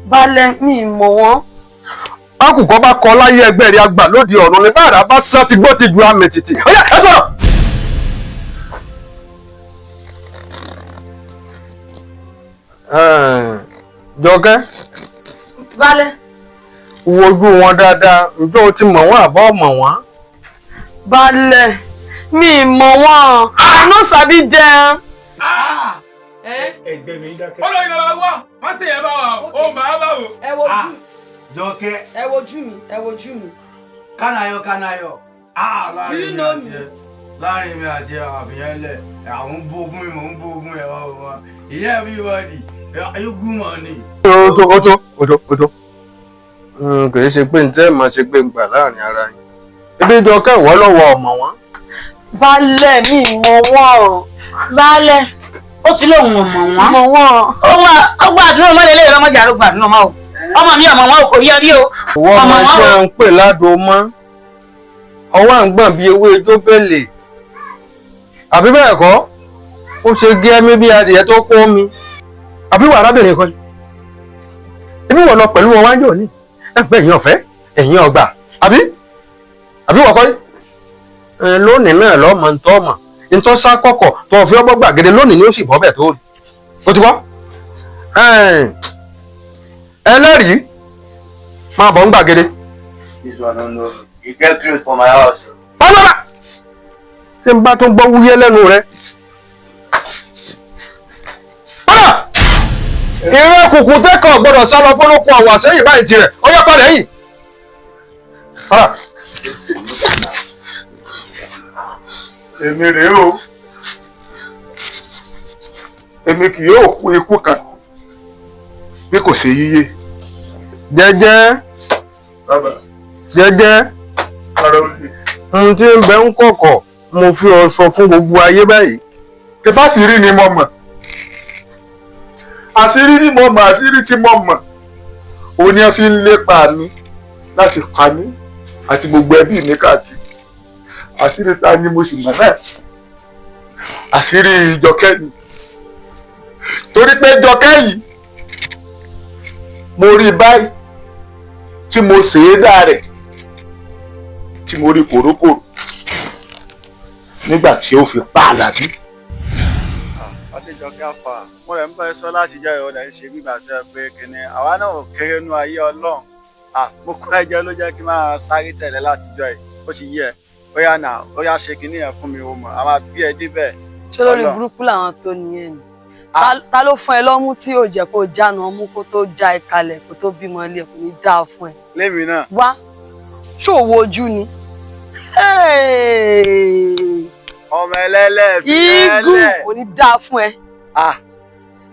Balẹ̀, mi ì mọ̀ wọ́n. Bákùkọ bá kọ láyé ẹgbẹ́ rẹ̀ àgbà lóde ọ̀run ni báàrà bá sá ti gbọ́ ti ju àmì tìtì. Ó yá, ẹ sọ̀rọ̀! Jọkẹ́. Balẹ̀. Wo ojú wọn dáadáa, ǹjọ́ o ti mọ̀ wọ́n àbọ̀ mọ̀ wọ́n? Balẹ̀, mi ì mọ̀ wọ́n. I no sabi jẹun. Ẹgbẹ́ mi ń dákẹ́. Olórí bàbá wa, má ṣe yẹn bá wa o, ó máa bá wo. Ẹ wojú. Jọkẹ́. Ẹ wojú mi, ẹ wojú mi. Kánáyọ̀ kánáyọ̀. Do you know me? Láàrin mi àti àfihàn lẹ̀, àwọn ń bó fún mi, mò ń bó fún ẹ̀ wá wá. Ìyá everybody, eégún mọ̀ ni. Ó tó, ó tó, ó tó, ó tó. Kì í ṣe pé ǹjẹ́ máa ṣe pé ń gbà láàrin ara yín. Ibi Jọkẹ́ ìwọ lọ́wọ́ ọmọ wọn. Balẹ̀, mi ì mọ̀ wọ́n. Balẹ̀, ó ti lóun ò mọ̀ wọ́n. Mọ̀ wọ́n. Ó wá àdúrà mọ́lẹ̀ lẹ́yìn ọmọdé àrùn gbàdúrà máa o. Ọmọ mi ọmọ wọn kò rí ọrí o. Ìwọ ọmọ tí a ń pè ládùn mọ́. Ọwọ́ à ń gbọ̀n bí ewé jóbélé. Àbí bẹ́ẹ̀ kọ́, ó ṣe gé ẹmí bí adìyẹ tó kó mi. Àbí wà arábìnrin kan. Ibi wọ̀ lọ pẹ̀lú wọn wájú òní. Ẹgbẹ́ ẹ̀yin ọ̀fẹ́, ẹ̀yin ọgbà. Àbí? Àbí wọ̀ kọ́ yìí? Lónìí náà lọ́mọ ntọ́ mọ̀. Ntọ́ sá kọ̀kọ̀ tó fi ọgbọ́ gbàgede lónìí ni ó sì bọ́ bẹ̀ tó rí. Ó ti wọ́? Ẹlẹ́rìí máa bọ̀ ń gbàgede. This one no know. You get close for my house. Bábábá! Tí n bá tún gbọ́ wúyẹ́ lẹ́nu rẹ̀. Padà! Ìrẹ́ kùkù tẹ́kọ̀ gbọ́dọ̀ sá lọ fọ́lọ́kun àwọ̀ àsẹ́yìn báyìí tirẹ̀. Ó yá padà yìí. Padà. Èmi rèé o. Èmi kì yóò kú ikú kan bí kò ṣe yíyé. Jẹ́jẹ́. Bàbá. Jẹ́jẹ́. Ara ó le. Ohun tí ń bẹ ń kọ̀kọ̀ mo fi ọ sọ fún gbogbo ayé báyìí. Ìfásìrí ni mo mọ̀. Àṣírí ni mo mọ̀, àṣírí tí mo mọ̀. Òun ni ẹ fi ń lépa mi láti pa mí àti gbogbo ẹbí mi káàkiri. Àṣírí ta ni mo sì mọ̀ náà. Àṣírí Jọkẹ́ ni. Torí pé Jọkẹ́ yìí mo rí báyìí Tí mo ṣe é dá rẹ̀, tí mo rí kòrókòrò nígbà tí ó fi pa Àlàbí. Ọtí àfà mo rẹ̀ ń bá ẹ sọ láti jẹ́ ìrọ̀lẹ́ ń ṣe gbígbà tó ẹ pé kínní àwa náà ò kéré nú ayé Ọlọ́run. Mo kọ́ ẹjẹ́ ló jẹ́ kí n máa sáré tẹ̀lé látijọ́ ẹ̀, ó ti yẹ ó yá nà ó yá ṣe kínní yẹn fún mi, o mọ̀ a máa bí ẹ débẹ̀. Ṣé lórí burúkú làwọn tó nìyẹn ni? Ta ló fún ẹ lọ́mú tí ò jẹ́ kó jánu ọmú kó tó já ẹ kalẹ̀ kó tó bímọ ilé, kò ní dáa fún ẹ? Lémi náà. Wá, ṣó wo ojú ni? Ọmọ ẹlẹ́lẹ̀ bí Igun ẹlẹ́. Kò ní dáa fún ẹ.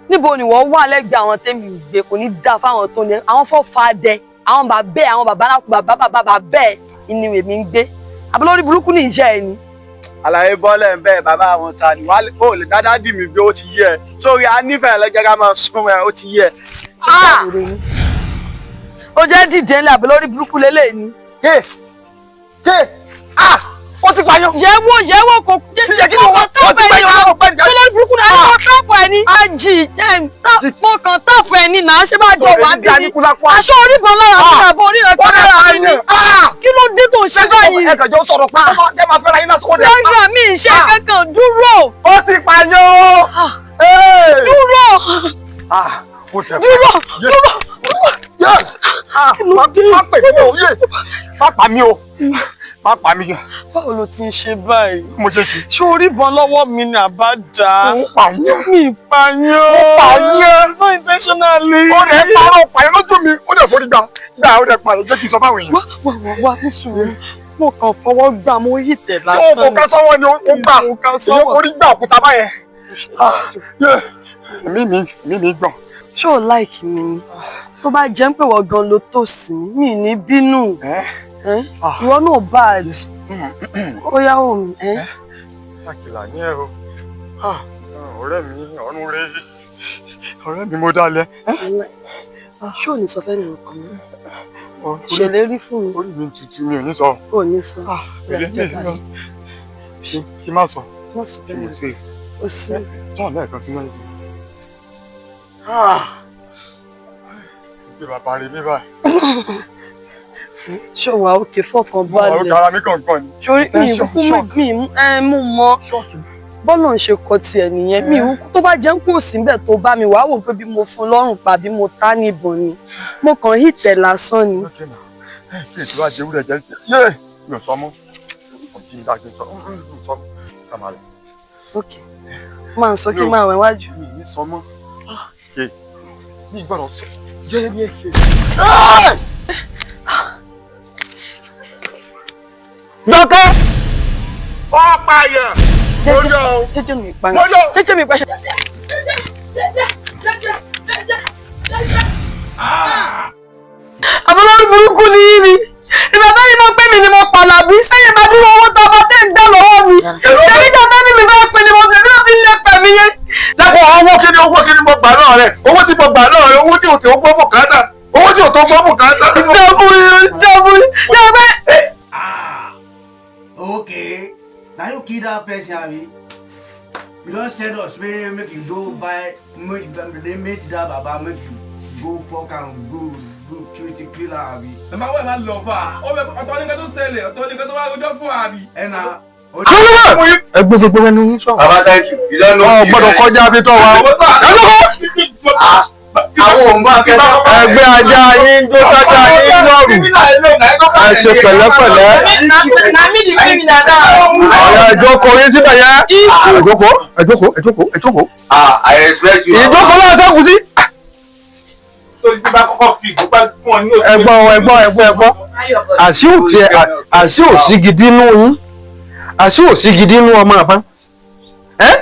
Níbo ni wọ́n wà lẹ́gbẹ̀ẹ́ àwọn tẹ́mi gbé? Kò ní dáa fáwọn tó ní ẹ, àwọn fọ́ fa dẹ, àwọn bàbá ẹ, àwọn bàbá alákùn, bàbá bàbá bàbá ẹ ni èmi ń gbé. Àbúlórí burúkú ní ìṣe ẹ ni. Àlàyé bọ́lẹ̀ ń bẹ́ẹ̀ bàbá àwọn ta ni wàá ó lè dáadáa dì mí bí ó ti yẹ ẹ sórí a nífẹ̀ẹ́ lọ́jọ́ ká máa sún ẹ, ó ti yẹ. Ó jẹ́ dìde ńlẹ̀, àbúlórí burúkú lélẹ̀ ni. Ó ti pààyàn. Yẹ̀wò yẹ̀wò kò jẹ́ kí mo kàn táàpù ẹ ní. Ṣé lórí burúkú náà mo kàn táàpù ẹ ní? Ajì mo kàn táàpù ẹ ní náà, ṣé bá jọ wà bí ni? Aṣọ oríban lára mi àbọ̀ oríran tí lára mi ni. Kí ló dé tó ń ṣe báyìí? Ẹ kàn jọ sọ̀rọ̀ pé ẹ máa fẹ́ra yín náà sọ́wọ́ dẹ̀. Lọ́jà mi ìṣe kankan dúró. Ó ti pààyàn o. Dúró. Dúró dúró. Má pè mí o, má pa mí o, má pa mí. Báwo ló ti ń ṣe báyìí? Mo ṣe ṣe. Ṣé orí ìbọn lọ́wọ́ mi ni àbá dá? Ó pààyàn. Mi pààyàn. Ó pààyàn. Not intentionally. Ó rẹ̀ parọ́ pààyàn lójú mi, ó dẹ̀ forí gbà. Gbà ó dẹ̀ pààyàn, jẹ́ kí n sọ fáwọn èèyàn. Wá wá wá wá ní sùúrù. Mo kàn fọwọ́ gbà, mo yí tẹ̀ lásán. Ṣé o kò ká sọ́wọ́ ni ó gbà? Èyí forí gbà òkúta báyẹn. Èmi mi gbọ̀n. Ṣé o láìkì mi ni? Tó bá jẹ́ pé wọ́n gan ló tó sí mi, ní bínú. Ìwọ náà bad. Ó yá wò mí. Àkìlà ní ẹ o. Ọ̀rẹ́ mi, ọ̀run rẹ. Ọ̀rẹ́ mi mo dalẹ̀. Ṣé ò ní sọ fẹ́ni nǹkan mi? Ṣèlérí fún mi. Orí mi tutù, mi ò ní sọ. Ò ní sọ. Kí má sọ. Má sọ Kí mo ṣe. Ó sì. Tán lẹ́ẹ̀kan sí náà. Bí bàbá rẹ ní báyìí. Ṣé wàá òkè, fọkàn balẹ̀? Ọ̀rọ̀ ara mi kọ̀ọ̀kan ni. Sórí mi kú mi mú mọ́ bọ́lá ń ṣe kọ tiẹ̀ nìyẹn, mi ìwúkú tó bá jẹ́ ń kó síbẹ̀ tó bá mi wàá wò pé bí mo fún lọ́rùn pa bí mo tá níbọn ni, mo kàn hìtẹ̀ lásán ni. Kí ètò ajé wúrẹ̀ jẹ́ yé mi ò sọ mọ́ kí n dá kí n sọ sọ ká máa lọ. Ok, máa ń sọ kí n máa wẹ̀ wájú. Mi ò ní sọ mọ́, mi gbọ́dọ̀ sọ yé mi ṣe. Dọ́kẹ́! Ó pààyàn! Mo yọ o! Jẹ́jẹ́ mi pààyàn! Mo yọ! Jẹ́jẹ́ mi pààyàn! Àbúrò burúkú ni yín ni. Ìgbà tó ní mo pé mi ni mo pàlàbí, sẹ́yìn máa dúró owó tó ọmọ tẹ́ ń gbà lọ́wọ́ mi. Tẹ̀mí tó bá ní mi bá pè ní mo fi náà fi lé pẹ̀ mí yé. Dákun, owó kíni, owó kíni mo gbà náà rẹ̀? Owó tí mo gbà náà rẹ̀, owó tí ò tó gbọ́ bùkátà. Owó tí ò tó gbọ́ bùkátà. Dàbúrú dàbúrú dàbẹ́. Okay, now you kill that person, abi. You don send us make make you go buy, make you meet that baba, make you go fuck am, go go kill the killer, abi. Màmá wẹ̀ máa lọ fà á. Ó bẹ ọ̀tọ̀ ní nǹkan tó ṣẹlẹ̀, ọ̀tọ̀ ní nǹkan tó wá rojọ́ fún àbí. Ẹ na. Ẹ gbé gbogbo ẹnu yín sọ̀rọ̀. Bàbá, thank you. You don't know. Ọ gbọ́dọ̀ kọjá bí tó wà. Àwọn òun bá fẹ́. Ẹgbẹ́ ajá yín tó tájà yín lọ́rùn. Ẹ ṣe pẹ̀lẹ́pẹ̀lẹ́. Na me the criminal now. Ọ̀yà, ìjókòó yín síbẹ̀ yẹn. Ìjókòó, ẹ jókòó, ẹ jókòó, ẹ jókòó. Ah, I respect you. Ìjókòó náà sẹ́kù sí. Torí tí bá kọ́kọ́ fi ìgúnpá fún ọ ní òtún. Ẹ̀gbọ́n, ẹ̀gbọ́n, ẹ̀gbọ́n, ẹ̀gbọ́n. Àṣì ò tiẹ̀, àṣì ò sí gidi nú yín. Àṣì ò sí gidi nú ọmọ àbá. Ẹ́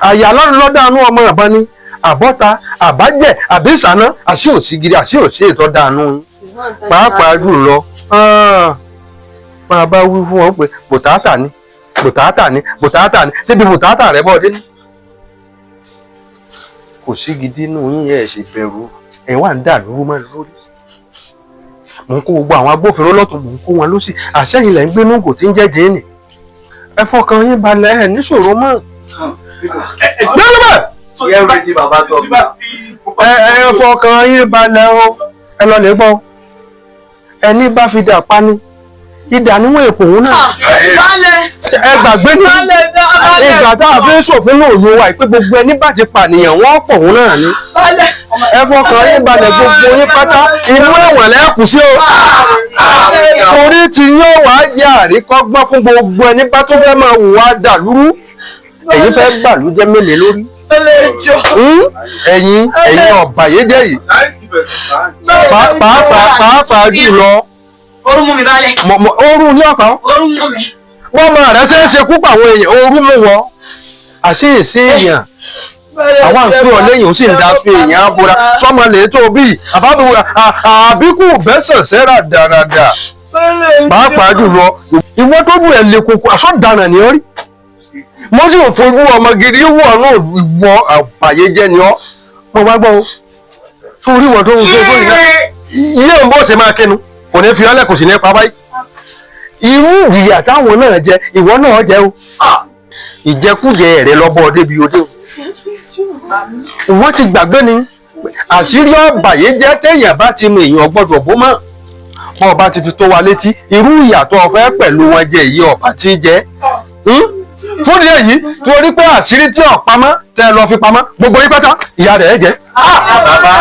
àyà lọ́dọ̀ ọmọ àbá ni àbọ́ta àbájẹ́ àbí ìsàná, àṣì ò sí gidi, àṣì ò sí ètò dànù yín. Pàápàá jùlọ máa bá wí fún wọn pé bùtátà ni, bùtátà ni, bùtátà ni, síbi bùtátà rẹ bọ́ dé ní. Kò sí gidi nù yín, ẹ̀ sì bẹ̀rù ẹ̀ wà ń dà lóru mọ́ lórí. Mò ń kó gbogbo àwọn agbófinró lọ́tún, mò ń kó wọn lọ́sì, àṣẹyìn lẹ̀ ń gbé nógò tí ń jẹ́ jẹ́ẹ̀nì. Ẹ fọkàn yín balẹ̀, ẹ̀ níṣòro mọ́. Gbẹ́nu bẹ́ẹ̀. Ẹ fọkàn yín balẹ̀ o, ẹ lọ lè gbọ́. Ẹni bá fi dà pa ni idà níwọ̀n èpò òun náà. Ẹ gbàgbé ní ìgbà tá a fi ń ṣòfin náà ló wà pé gbogbo ẹni bá ti pànìyàn wọ́n pọ̀ òun náà ni. Ẹ fọkàn yín balẹ̀, gbogbo yín pátá, inú ẹ̀wọ̀n lẹ́kùn sí o. Torí tí yóò wá jẹ́ àríkọ́gbọ́n fún gbogbo ẹni bá tó fẹ́ máa hùwà dàlúrú. Ẹ̀yin fẹ́ gbàlújẹ́ mélòó lórí? Ẹ̀yin ọ̀bàyéjẹ́ yìí, pàápàá jùlọ. Orú mú mi balẹ̀. Orú ní ọ̀pá. Orú mú mi. Wọ́n máa rẹ̀ ṣe é ṣe kú pa àwọn èèyàn, orú mú wọ àṣìṣe èèyàn. Àwọn àǹfẹ́ ọ̀lẹ́yìn ó sì ń da fi èèyàn abúra sọmọ lè tó bí àbíkú bẹ́sẹ̀ sẹ́ra dáradára. Pàápàá jùlọ ìwọ tó bù ẹ̀ lè koko, àsọ̀daràn ni ó rí. Mo sì ń fojú ọmọ gidi wọ̀ náà, ìwọ àbàyéjẹ́ ni ọ́. Mo wá gbọ́ o, sórí ìwọ tó ń gbé fún ilé ìyá ń bó ṣe máa kẹnu, kò ní fi ọ́lẹ̀, kò sì ní pa báyìí. Irú ìjìyà táwọn náà jẹ, ìwọ náà jẹ o. Ìjẹkújẹ rẹ lọ́bọ̀ débi òde o. Wọ́n ti gbàgbé ni àṣírí ọ̀bàyéjẹ́ téèyàn bá ti mọ, èèyàn gbọ́dọ̀ bó mọ́. Bọ́ ọba ti fi tó wa létí irú ìyàtọ̀ ọ̀fẹ́ pẹ̀lú wọn jẹ èyí ọ̀bà tí jẹ́ fún ní èyí, torí pé àṣírí tí ò pamọ́ tẹ́ ẹ lọ fi pamọ́, gbogbo yín pátá, ìyá rẹ̀ jẹ́. Bàbá.